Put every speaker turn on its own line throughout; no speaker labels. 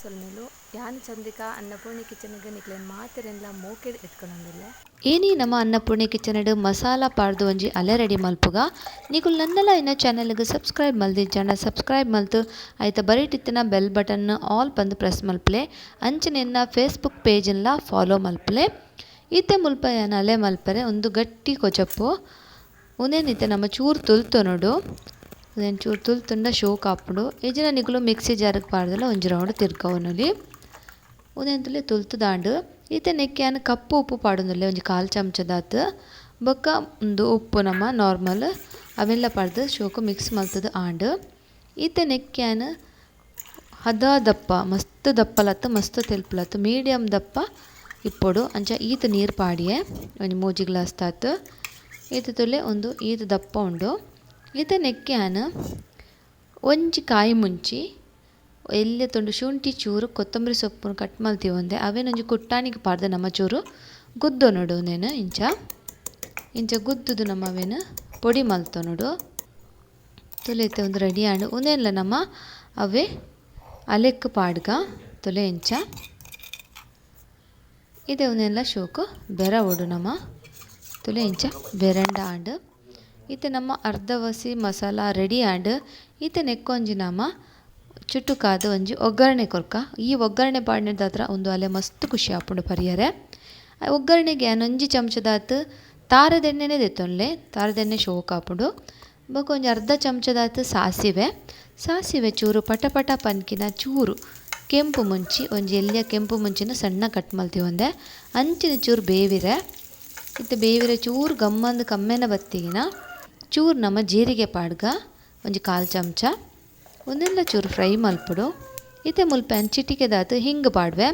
ಸೊಲ್ಮೆಲು ಯಾನ್ ಚಂದ್ರಿಕಾ ಅನ್ನಪೂರ್ಣಿ ಕಿಚನ್ಗ್ ನಿಕ್ಲೆನ್ ಮಾತೆರೆನ್ಲ ಮೋಕೆಡ್ ಎದ್ಕೊನೊಂದುಲ್ಲೆ.
ಏನಿ ನಮ ಅನ್ನಪೂರ್ಣಿ ಕಿಚನ್ ಮಸಾಲ ಪಾಡ್ದು ಒಂಜಿ ಅಲೆ ರೆಡಿ ಮಲ್ಪುಗ. ನಿಕುಲು ನನ್ನಲ ಇನ್ನ ಚಾನೆಲ್ಗ್ ಸಬ್ಸ್ಕ್ರೈಬ್ ಮಲ್ದಿಜ್ಜಾಂಡ ಸಬ್ಸ್ಕ್ರೈಬ್ ಮಲ್ತು ಐತ ಬರಿಟಿತ್ತಿನ ಬೆಲ್ ಬಟನ್ ಆಲ್ ಪಂದ್ ಪ್ರೆಸ್ ಮಲ್ಪುಲೆ. ಅಂಚನೆ ಎನ್ನ ಫೇಸ್ಬುಕ್ ಪೇಜ್ನ್ಲ ಫಾಲೋ ಮಲ್ಪುಲೆ. ಇತ್ತೆ ಮುಲ್ಪ ಯಾನ್ ಅಲೆ ಮಲ್ಪರೆ ಉಂದು ಗಟ್ಟಿ ಕೊಜಪು. ಉಂದೆನ್ ಇತ್ತೆ ನಮ ಚೂರು ತುಲ್ತೊನೊಡು. ಉಂದೆನ್ ಚೂರು ತುಲ್ತುಂಡ ಶೋಕ್ ಆಪುಂಡು. ಇಜ್ಜಿಂಡ ನಿಕುಲು ಮಿಕ್ಸಿ ಜಾರ್ಗ್ ಪಾಡ್ದಲ ಒಂಜಿ ರೌಂಡ್ ತಿರ್ಗವೊನೊಲಿ. ಉಂದೆನ್ ತುಲೆ ತುಲ್ತುದಾಂಡ್. ಇತ್ತೆ ನೆಕ್ಕ್ ಯಾನ್ ಕಪ್ಪು ಉಪ್ಪು ಪಾಡೊಂದುಲ್ಲೆ ಒಂಜಿ ಕಾಲ್ ಚಮಚದಾತ್. ಬೊಕ್ಕ ಉಂದು ಉಪ್ಪು ನಮ ನಾರ್ಮಲ್ ಅವೆಲ್ಲ ಪಾಡ್ದ್ ಶೋಕು ಮಿಕ್ಸ್ ಮಲ್ತುದು ಆಂಡ್. ಇತ್ತೆ ನೆಕ್ಕ್ ಯಾನ್ ಹದ ದಪ್ಪ ಮಸ್ತ್ ದಪ್ಪಲತ್ತ್ ಮಸ್ತ್ ತೆಲ್ಪುಲತ್ತ್ ಮೀಡಿಯಂ ದಪ್ಪ ಇಪ್ಪೊಡು. ಅಂಚ ಈತ್ ನೀರ್ ಪಾಡಿಯೆ ಒಂಜಿ ಮೂಜಿ ಗ್ಲಾಸ್ ದಾತ್. ಈತ್ ತುಲೆ ಉಂದು ಈತ್ ದಪ್ಪ ಉಂಡು. ಇತ್ತೆ ನೆಕ್ಕ್ ಯಾನ್ ಒಂಜಿ ಕಾಯಿ ಮುಂಚಿ ಎಲ್ಯ ತುಂಡು ಶುಂಠಿ ಚೂರು ಕೊತ್ತಂಬರಿ ಸೊಪ್ಪುನು ಕಟ್ ಮಲ್ತಿ ಒಂದೆ ಅವೆನ್ ಒಂಜಿ ಕುಟ್ಟಾಣಿಗ್ ಪಾಡ್ದ್ ನಮ ಚೂರು ಗುದ್ದೊನೊಡು ಉಂದೆನ್ ಇಂಚ ಇಂಚ ಗುದ್ದುದು ನಮ ಅವೆನ್ ಪೊಡಿ ಮಲ್ತೊನೊಡು. ತುಲೆ ಇತ್ತೆ ಉಂದು ರೆಡಿ ಆಂಡ್. ಉಂದೆನ್ಲ ನಮ ಅವೇ ಅಲೆಕ್ ಪಾಡ್ಗ ತುಲೆ ಇಂಚ ಇತ್ತೆ ಉಂದೆನ್ಲ ಶೋಕು ಬೆರವೊಡು ನಮ ತುಲೆ ಇಂಚ ಬೆರಂಡ ಆಂಡ್. ಇತ್ತೆ ನಮ್ಮ ಅರ್ಧ ವಸಿ ಮಸಾಲ ರೆಡಿ ಆಂಡ್. ಇತ್ತೆ ನೆಕ್ಕೊಂಜಿ ನಮ ಚುಟುಕಾದ್ ಒಂಜಿ ಒಗ್ಗರಣೆ ಕೊರ್ಕ. ಈ ಒಗ್ಗರಣೆ ಪಾಡ್ನೆದಾತ್ರ ಉಂದು ಅಲೆ ಮಸ್ತ್ ಖುಷಿ ಆಪುಂಡು ಪರಿಯರೆ. ಒಗ್ಗರಣೆಗೆ ಯಾನ್ ಒಂಜಿ ಚಮಚದಾತ್ ತಾರೆದೆಣ್ಣೆನೆ ದೆತ್ತೊನ್ಲೆ. ತಾರೆದೆಣ್ಣೆ ಶೋಕ್ ಆಪುಂಡು. ಬೊಕ ಒಂಜಿ ಅರ್ಧ ಚಮಚದಾತ್ ಸಾಸಿವೆ. ಸಾಸಿವೆ ಚೂರು ಪಟ ಪಟ ಪನ್ಕಿನ ಚೂರು ಕೆಂಪು ಮುಂಚಿ ಒಂಜಿ ಎಲ್ಯ ಕೆಂಪು ಮುಂಚಿನ ಸಣ್ಣ ಕಟ್ ಮಲ್ತಿ ಒಂದೆ. ಅಂಚಿನ ಚೂರು ಬೇವಿರೆ. ಇತ್ತೆ ಬೇವಿರೆ ಚೂರು ಗಮ್ಮಂದು ಕಮ್ಮೆನ ಬತ್ತಿಗಿನ ಚೂರು ನಮ್ಮ ಜೀರಿಗೆ ಪಾಡ್ಗ ಒಂಜಿ ಕಾಲ್ ಚಮಚ. ಉಂದೆನ್ಲ ಚೂರು ಫ್ರೈ ಮಲ್ಪೊಡು. ಇತ್ತೆ ಮುಲ್ಪ ಯಾನ್ ಚಿಟಿಕೆದಾತ್ ಹಿಂಗ್ ಪಾಡ್ವೆ.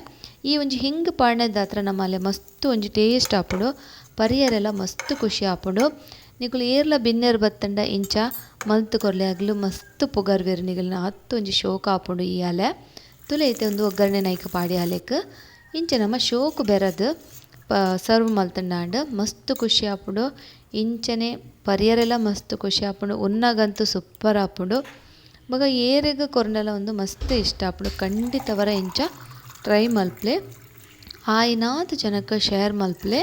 ಈ ಒಂಜಿ ಹಿಂಗ್ ಪಾಡ್ನೆದಾತ್ರ ನಮ್ಮ ಅಲೆ ಮಸ್ತ್ ಒಂಜಿ ಟೇಸ್ಟ್ ಆಪುಂಡು. ಪರಿಯರೆಲ ಮಸ್ತ್ ಖುಷಿ ಆಪುಂಡು. ನಿಕುಲು ಏರ್ಲ ಬಿನ್ನೆರ್ ಬತ್ತಂಡ ಇಂಚ ಮಲ್ತ್ ಕೊರ್ಲೆ ಅಗ್ಲು ಮಸ್ತ್ ಪುಗರ್ವೆರ್ ನಿಗಲ್ನ ಅತ್ ಒಂಜಿ ಶೋಕ್ ಆಪುಂಡು ಈ ಅಲೆ. ತುಲೆ ಇತ್ತೆ ಉಂದು ಒಗ್ಗರಣೆ ನೈಕ್ ಪಾಡಿ ಅಲೆಕ್. ಇಂಚ ನಮ್ಮ ಶೋಕು ಬೆರದ್ ಸರ್ವ್ ಮಲ್ತುಂಡಾಂಡ್ ಮಸ್ತ್ ಖುಷಿ ಆಪುಂಡು. ಇಂಚನೆ ಪರಿಯರೆಲ ಮಸ್ತ್ ಖುಷಿ ಆಪುಂಡು. ಉನ್ನಗಂತೂ ಸೂಪರ್ ಆಪುಂಡು. ಬೊಕ ಏರೆಗ್ ಕೊರ್ಂಡಲ ಉಂದು ಮಸ್ತ್ ಇಷ್ಟ ಆಪುಂಡು. ಖಂಡಿತವರ ಇಂಚ ಟ್ರೈ ಮಲ್ಪುಲೆ. ಆಯಿನಾತ್ ಜನಕ್ ಶೇರ್ ಮಲ್ಪುಲೆ.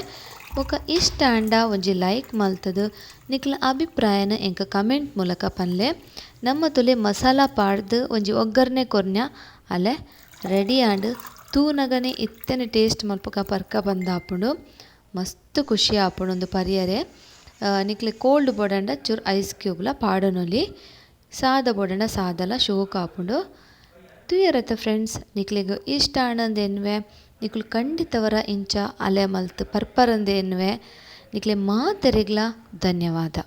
ಬೊಕ ಇಷ್ಟ ಆಂಡ ಒಂಜಿ ಲೈಕ್ ಮಲ್ತುದು ನಿಕ್ಲ ಅಭಿಪ್ರಾಯನ ಎಂಕ್ ಕಮೆಂಟ್ ಮೂಲಕ ಪನ್ಲೆ. ನಮ್ಮ ತುಲೆ ಮಸಾಲ ಪಾಡ್ದ್ ಒಂಜಿ ಒಗ್ಗರಣೆ ಕೊರ್ನ್ಯ ಅಲೆ ರೆಡಿ ಆಂಡ್. ತೂನಗನೆ ಇತ್ತೆನೆ ಟೇಸ್ಟ್ ಮಲ್ಪುಗ ಪರ್ಕ ಬಂದಾಪುಂಡು. ಮಸ್ತ್ ಖುಷಿ ಆಪುಂಡು ಉಂದು ಪರಿಯರೆ. ನಿಕ್ಲೆ ಕೋಲ್ಡ್ ಬೋಡಂಡ ಚೂರು ಐಸ್ ಕ್ಯೂಬ್ಲ ಪಾಡೊನೊಲಿ. ಸಾದ ಬೋಡಂಡ ಸಾದಲ ಶೋಕ್ ಆಪುಂಡು. ತೂಯರತ ಫ್ರೆಂಡ್ಸ್ ನಿಕ್ಲೆಗ್ ಇಷ್ಟ ಆಂಡಂದ್ ಎನ್ನುವೆ. ನಿಕುಲು ಖಂಡಿತವರ ಇಂಚ ಅಲೆ ಮಲ್ತ್ ಪರ್ಪರಂದ್ ಎನ್ನುವೆ. ನಿಕ್ಲೆ ಮಾತೆರೆಗ್ಲ ಧನ್ಯವಾದ.